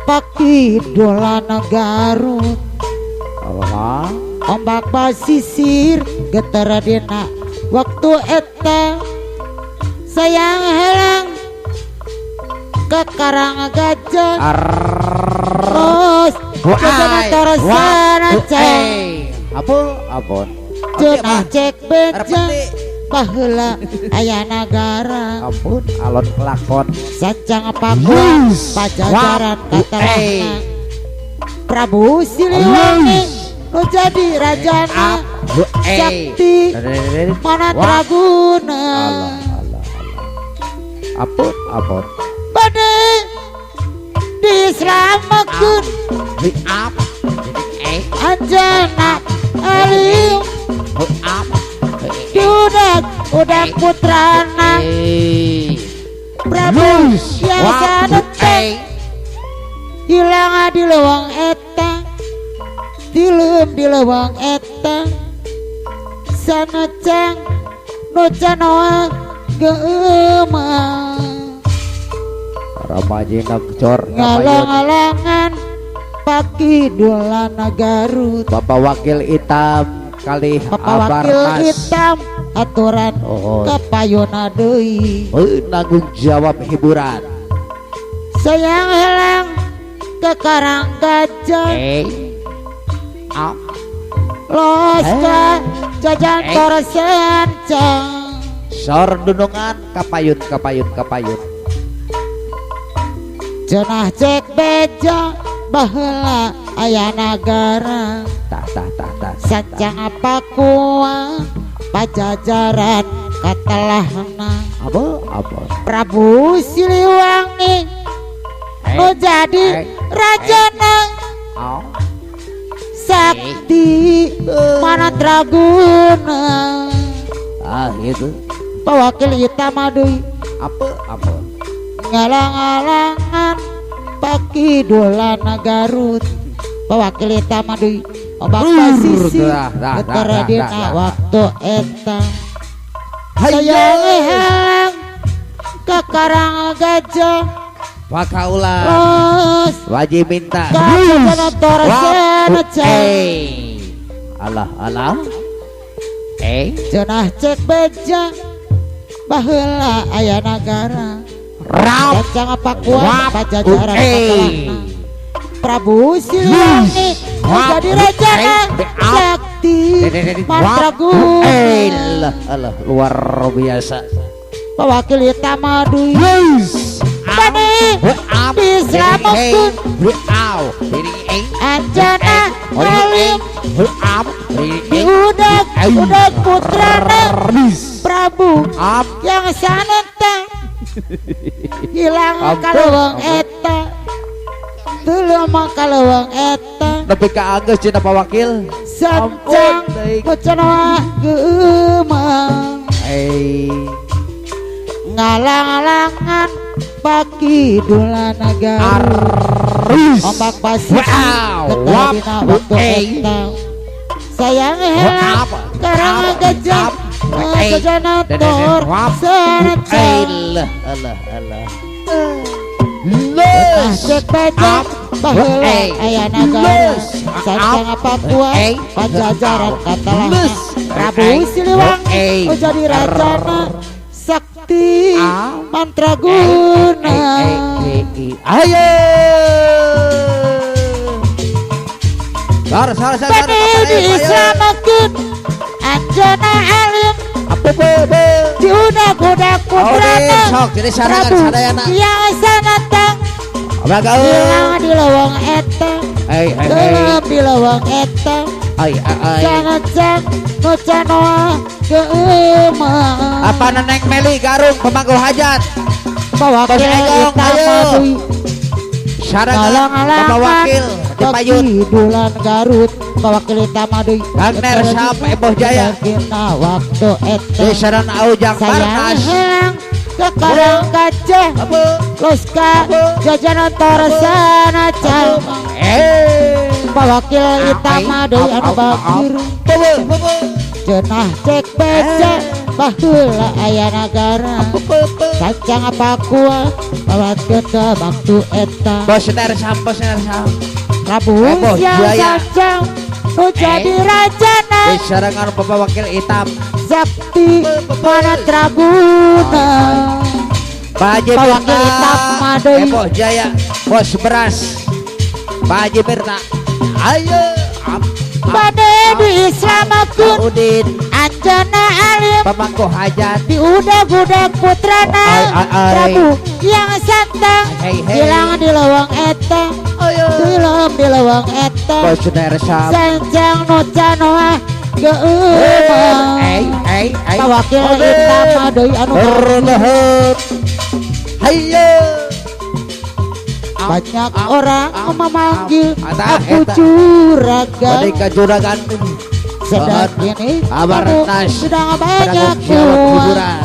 Pakidulan Garut. Allah. Ombak pasisir geter dina waktu eta sayang helang ke Karang Gajah. Terus Ampun. Cenah cek beja baheula aya nagara. Ampun alon kelakon sancang Pakuan Pajajaran katelahna Prabu Siliwangi nu jadi rajana sakti mandraguna. Ampun ampun bade diselametkeun anjeunna alim diudag udag putrana Prabu yang sanete hilang di lewang eta tilem di lewang eta sanecang nu canoa geumah ramaji nagcor ngalang-alangan Pakidulan Garut. Bapak Wakil Hitam kali Bapak Wakil Hitam aturan kepayuna deui nanggung jawab hiburan sayang helang ke Karang Gajah los ka jajan torsencang sor dunungan kapayun kapayun kapayun cenah cek beja baheula aya nagara tah tah tah tah sancang Pakuan Pajajaran katelahna apa apa Prabu Siliwangi nu jadi rajana sakti mandraguna. Ah gitu Wakil Hitam deui apa apa ngalang-alangan Pakidulan Garut. Wakil Hitam deui ombak pasisir geter dina waktu eta sayang helang ke Karang Gajah Pakaula wajib minta Allah Allah cenah cek beja baheula aya nagara sancang Pakuan Pajajaran katelahna Prabu Siliwangi jadi rajana sakti mandraguna. Allah luar biasa Wakil Hitam deui bade diselametkeun anjeunna alim diudag udag putrana Prabu yang sanentang hilang kalewang eta tuluy kalewang eta nepi ka Agus cenah Pak Wakil sancang kucanoa geumang ngalang-alangan Pakidulan Garut ombak pasir geter dina waktu eta sayang helang Karang Gajah sejanator sanecang Allah Allah cek beja baheula aya nagara sancang Pakuan Pajajaran katelahna Prabu Siliwangi jadi rajana sakti mandraguna. Ayo sar sar sar bade diselametkeun anjeunna alim diudag-udag putrana Prabu yang sanatang hilang di lewang eta gelap di lewang eta sanecang nu canoa geumah. Apa Neneng Meli Garung pemangku hajat Wakil Hitam deui sarangan Bapak Wakil Dipayun Pakidulan Garut Wakil Hitam deui Agner Sam Eboh Jaya dina waktu eta Desaran Aujang Barnas sayang ke Karang Gajah los ka jajanan torsencang Wakil Hitam deui anu bakir cenah cek beja Baheula aya nagara sancang Papua bawakeun ka waktu eta Bos Nersam, Bos Nersam. Prabu Heboh yang Jaya. sancang nu jadi rajana Disarangan Bapak Wakil Hitam. Sakti Manatraguna Pak Haji Pak Wakil Mirta. Hitam Madei. Heboh Jaya. Bos Beras. Pak Haji Mirta. Ayo. Am, am, Bade diislamakeun Pak Udin. Anjana Alim Pemangku Hajat. di udag-udag putrana Ai, ai, ai. Prabu yang santang Hei, hei. hilang di lewang eta Ayo. Dilem di lewang eta Bos Nersam. Sancang nu canoah geueumah Eh, eh, eh. Pak Wakil Hitam deui anu Berlehet. Hayo. banyak orang memanggil Eta, aku eta. juragan Boneka juragan. sedang ini Abar kamu tas. sedang banyak Penanggung jawab uang hiburan.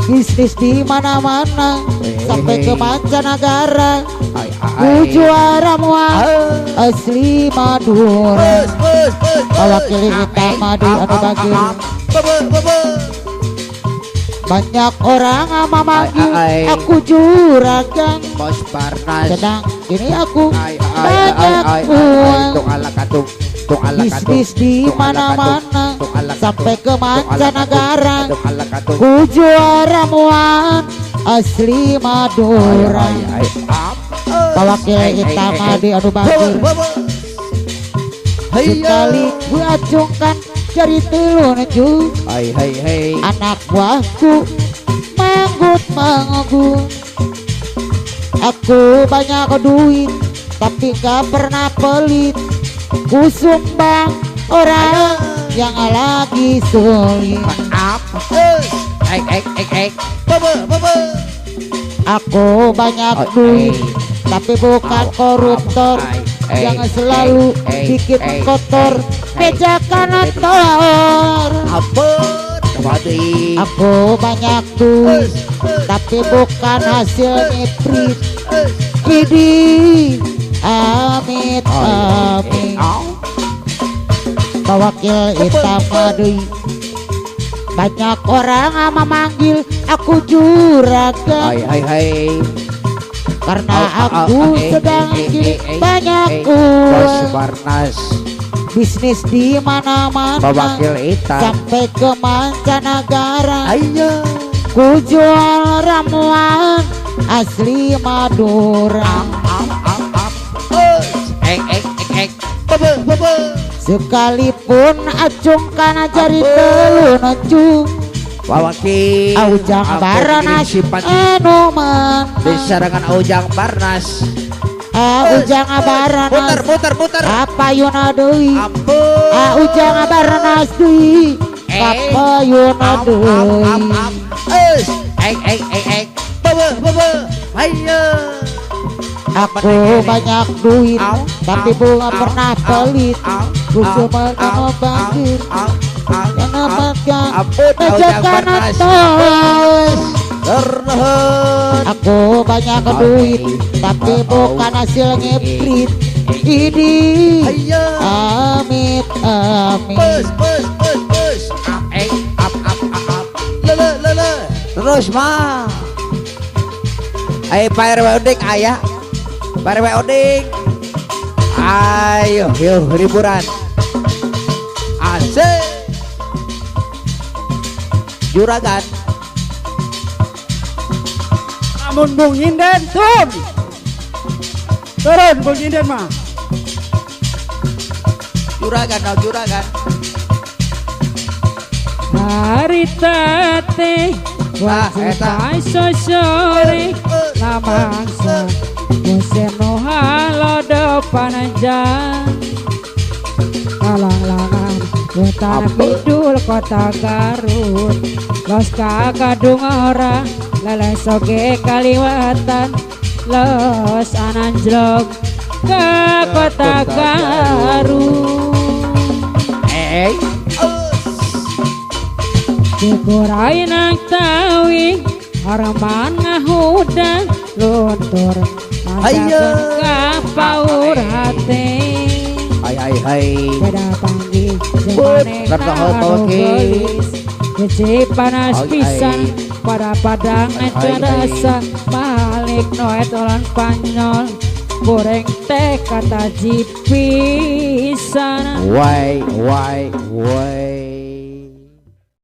bisnis di mana-mana sampai ke mancanegara Ai, ku ai. juara mual Ah. asli Madura Bus, bus, bus, bus. Mewakili hitam madu Am, anu am, bagir. am, am. Bebe, bebe. Banyak orang memanggil Ai, ai, ai. aku juragan Bos Barnas. sedang ini aku Ai, ai, ai, banyak ai, ai, ai. uang Tung ala katung. Tung ala katung. bisnis di Tung ala katung. mana-mana Tung ala katung. sampai ke Tung ala katung. mancanegara Tung ala katung. ku juara muan asli Madura Ai, ai, ai. Am. Mewakili Ai, ai, hitam ai, ai. di anu bagir Bebe, bebe. Hayo. sekali ku acungkan jari telunjuk Hai, hai, hai. anak buahku manggut manggut aku banyak duit tapi gak pernah pelit ku sumbang orang yang lagi sulit Am. Eh, eh, eh, eh. Bebe, bebe. aku banyak Oh, duit eh. tapi bukan Au, koruptor au, ai, eh, yang selalu eh, bikin eh, kotor eh, meja eh, kantor Ampun. Waduh. aku banyak duit tapi bukan hasil ngeprit Idi amit amit Wakil hitam deui banyak orang memanggil aku juragan Hai, hai, hai. karena Au, au, aku au, eh, sedang eh, kini eh, eh, banyak eh, Bos uang Barnas. bisnis di mana-mana Wakil hitam. sampai ke mancanegara Ayo. ku jual ramuan asli Madura Am, am, am, am. Eh, eh, eh, eh. Bebe, bebe. sekalipun acungkan jari telunjuk Wawakil. Aujang Ampun, Barnas sifat anu menang Disarangan Ujang Barnas. Aujang Putar, Barnas putar, putar. apa yuna deui Ampun. Aujang Barnas deui Eh. apa yuna Am, am, am, deui am. Eh, eh, eh, eh, eh. Bebe, bebe. Ayo. aku banyak duit Au, tapi au, bunga au, pernah au, pelit au, ku au, cuma au, kamu bangkit au, au, yang au. pegang Ampun, meja Ujang Barnas. kantor Ternuhun. aku banyak duit tapi bukan hasil ngeprit ini Ayo. amit amit Bus, bus, bus, bus. Am, eh, am, am, am, am. Lele, lele. Terus mah. Ayo Pak RW Oding ayah. Pak RW Oding. Ayo, yuk hiburan. Asik. Juragan. Amun Bung Nyinden turun. Turun Bung Nyinden mah. Juragan, oh, juragan. Harita teh Ah, eta. Wajib sosore lamangsa musim nu halodo panjang Kalanglangan Hutan Apa? Kidul Kota Garut Los kakadung ora Leleh soge kaliwatan Los ananjlok ke Kota Garut. Eh, eh. Dikurai nang tawi Arman ngahudang luntur Ayo. Mandakeun ka paur hate Hai, hai, hai. Beda panggih Put, jeung karena anu oke. geulis Hiji panas Ai, pisan ai. Pada padang Ai, ai, rasa balik noet olan panyol goreng teh kata jipisan. Wai wai wai.